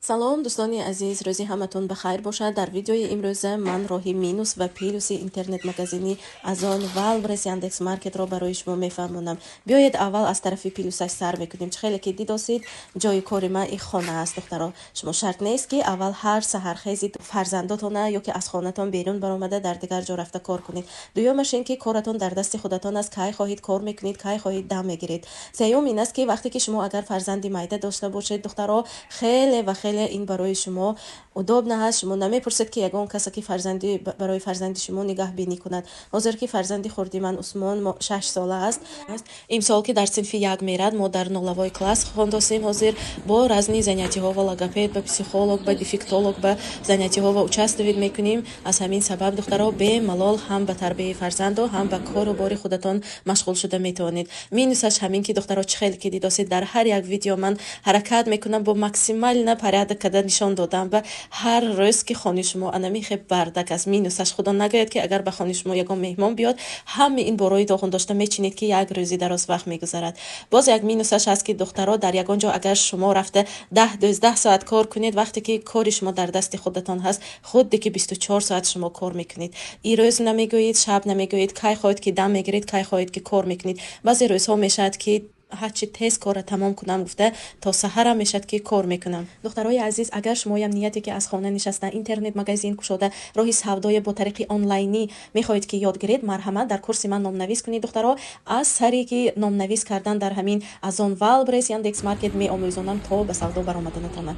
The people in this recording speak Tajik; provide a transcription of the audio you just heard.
Салом, дӯстони азиз, рӯзи ҳаматон ба хайр бошад. Дар видеои имрӯза ман роҳи минус ва плюси интернет-магазини Озон, Вайлдберриз, Яндекс Маркетро барои шумо мефаҳмонам. Биёед, аввал аз тарафи плюсаш сар мекунем. Чӣ хеле ки дидосид, ҷои кори ман и хона аст, духтаро. Шумо шарт нест, ки аввал ҳар саҳархези фарзандотона ё ки аз хонатон берун баромада, дар дигар ҷо рафта кор кунед. Дуюмаш ин ки коратон дар дасти худатон аст, кай хоҳед кор мекунед, кай хоҳед дам мегиред. Сеюм ин аст, ки вақте ки шумо агар фарзанди майда дошта бошед, духтаро, хеле ва хеле ин барои шумо удобно ҳаст. Шумо намепурсед, ки ягон касе ки фарзанди барои фарзанди шумо нигаҳбинӣ кунад. Ҳозир ки фарзанди хурди ман Усмон 6 сола аст, имсол ки дар синфи як мерад, мо дар нулевой класс хондосем. Ҳозир бо разные занятиҳо ва логопед, ба психолог, ба дефектолог, ба занятиҳо ва участвовать мекунем. Аз ҳамин сабаб, духтаро, бемалол ҳам ба тарбияи фарзанду, ҳам ба кору бори худатон машғул шуда метавонед. Минусаш ҳамин ки, духтаро, чӣ хеле ки дидосед, дар ҳар як видео ман ҳаракат мекунам бо максимально порядок карда нишон додам ба ҳар рӯз, ки хони шумо анами хел бардак аст. Минусаш, худо нагӯяд, ки агар ба хони шумо ягон меҳмон биёд, ҳами ин борои доғон дошта мечинед, ки як рӯзи дароз вақт мегузарад. Боз як минусаш ҳаст, ки, духтаро, дар ягон ҷо агар шумо рафта 10-12 соат кор кунед, вақте ки кори шумо дар дасти худатон ҳаст, худде ки 24 соат шумо кор мекунед. И рӯз намегӯед, шаб намегӯед, кай хоҳед ки дам мегиред, кай хоҳед ки кор мекунед. Баъзе рӯзҳо мешавад, ки ҳарчи тез корра тамом кунам гуфта, то саҳарам мешавад, ки кор мекунам. Духтарои азиз, агар шумоям нияте ки аз хона нишаста интернет магазин кушода, роҳи савдое бо тариқи онлайнӣ мехоҳед ки ёд гиред, марҳамат, дар курси ман номнавис кунед. Духтаро, аз саре ки номнавис кардан дар ҳамин Озон, Вайлдберриз, Яндекс Маркет меомӯзонам то ба савдо баромаданатона.